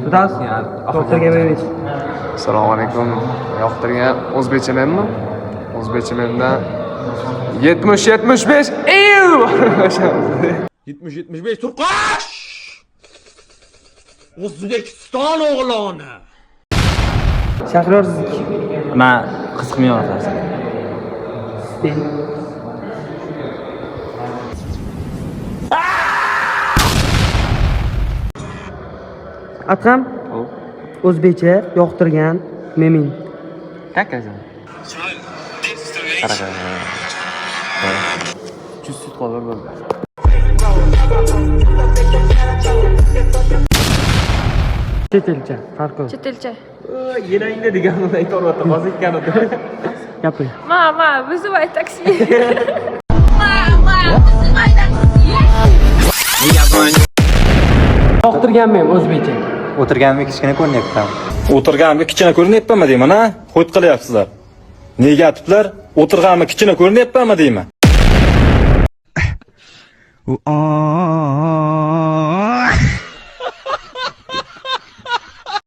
Firdaus, yoqtirgan mem. Assalomu alaykum. Yoqtirgan o'zbekcha memmi? O'zbekcha memdan 70 75 ew! 70-75 Turqosh! O'zbekiston o'g'loni. Shahriyor, sizniki. Man qiziqmayman narsaga. Stil. Adham, o'zbekcha yoqtirgan meming. Как это? Qara, qara. Чувствует qolar bo'ldi. Chet elcha, farqi yo'q. Chet elcha. Yenangda deganini aytyapti, hozir aytganini. Gapiring. Мама, вызывай такси. Мама, вызывай такси. Yoqtirgan mem o'zbekcha. O'tirganimga kichkina ko'rinyapman. O'tirganimga kichkina ko'rinyapmanmi deyman, ha? Xo'yt qilyapsizlar. Negativlar, o'tirganimga kichkina ko'rinyapmanmi deyman.